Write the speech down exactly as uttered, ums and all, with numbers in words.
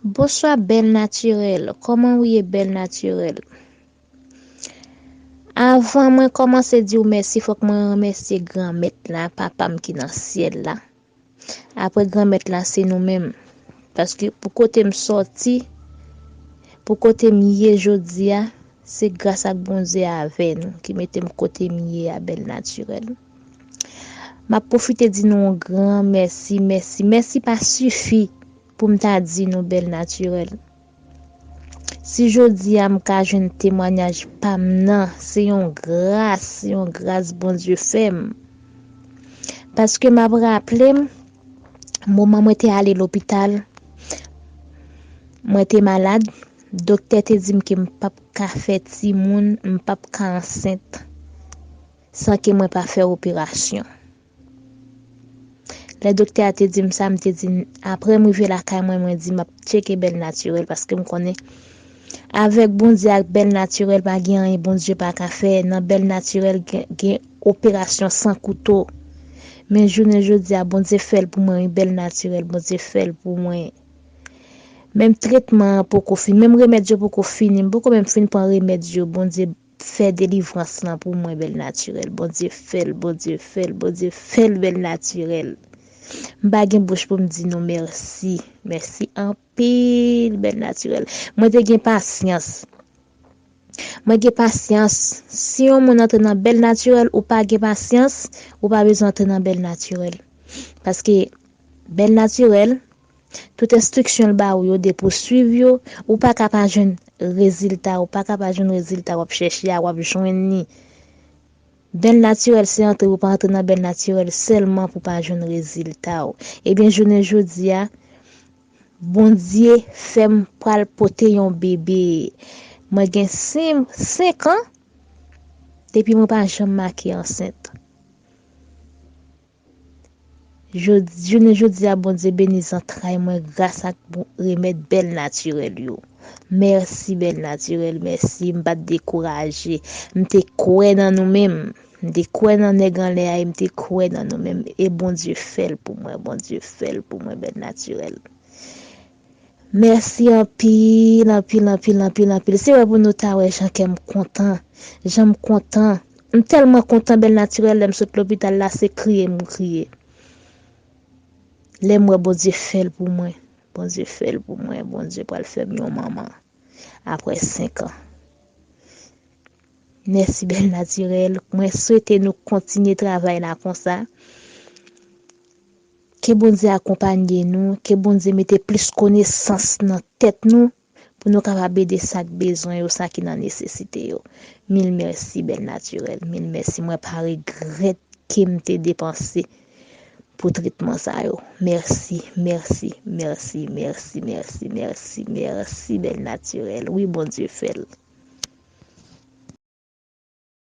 Bonswa, Bèl Natirèl. Kòman w ye, Bèl Natirèl? Avan mwen kòmanse di w mèsi, fòk mwen remèsye Granmèt la, Papa m ki nan syèl la. Apre Granmèt la, se nou menm. Paske pou kote m sòti, pou kote m ye jodi a, se gras ak Bondye avè nou ki mete m kote m ye a, Bèl Natirèl. M ap pwofite di nou yon gran mèsi, mèsi, mèsi pa sifi pou m ta di nou, Bèl Natirèl. Si jodi a m ka jwenn temwayaj pa m nan, se yon gras, se yon gras Bondye fè m. Paske m ap raple m, moman mwen te ale lopital, mwen te malad, doktè te di m ke m p ap ka fè timoun, m p ap ka ansent san ke mwen pa fè operasyon. Lè doktè a te di m sa, m te di, apre m rive lakay mwen, mwen di, m ap tcheke Bèl Natirèl, paske m konnen avèk Bondye ak Bèl Natirèl, pa gen anyen Bondye pa ka fè. Nan Bèl Natirèl, gen, gen operasyon san kouto. Men jounen jodi a, Bondye fè l pou mwen, wi, Bèl Natirèl, Bondye fè l pou mwen. Menm tretman an poko fini, menm remèd yo poko fini, m poko menm fin pran remèd yo, Bondye fè delivrans lan pou mwen, Bèl Natirèl. Bondye fè l, Bondye fè l, Bondye fè l, Bèl Natirèl. M pa gen bouch pou m di nou mèsi. Mèsi anpil, Bèl Natirèl. Mwen te gen pasyans. Mwen gen pasyans. Si yon moun antre nan Bèl Natirèl, ou pa gen pasyans, ou pa bezwen antre nan Bèl Natirèl. Paske Bèl Natirèl, tout enstriksyon l ba ou yo, depi w swiv yo, ou pa ka pa jwenn rezilta, ou pa ka pa jwenn rezilta w ap chèche a, w ap jwenn li. Bèl Natirèl se antre, ou pa antre nan Bèl Natirèl sèlman pou pa jwenn rezilta w. Ebyen, jounen jodi a, Bondye fè m pral pote yon bebe. Mwen gen senk, senk an, depi mwen pa janm make ansent. Jodi, jounen jodi a, Bondye beni zantray mwen gras ak bon, remèd Bèl Natirèl yo. Mèsi, Bèl Natirèl, mèsi. M pa t dekouraje. M te kwè nan nou menm. M te kwè nan nèg anlè a e m te kwè nan nou menm. E Bondye fè l pou mwen. Bondye fè l pou mwen, Bèl Natirèl. Mèsi anpil, anpil, anpil, anpil, anpil. Se wè pou nou ta wè jan kè m kontan. Jan m kontan. M tèlman kontan, Bèl Natirèl, lè m sot lopital la, se kriye m kriye. Lè m wè Bondye fè l pou mwen. Bondye fè l pou mwen. Bondye pral fè m yon manman. Apre senk an. Mèsi, Bèl Natirèl. Mwen swete nou kontinye travay la konsa. Ke Bondye akonpanye nou, ke Bondye mete plis konesans nan tèt nou pou nou kapab ede sa k bezwen yo, sa ki nan nesesite yo. Mil mèsi, Bèl Natirèl, mil mèsi. Mwen pa regrèt ke m te depanse pou tretman sa yo. Mèsi, mèsi, mèsi, mèsi, mèsi, mèsi, mèsi, Bèl Natirèl. Wi, Bondye fè l.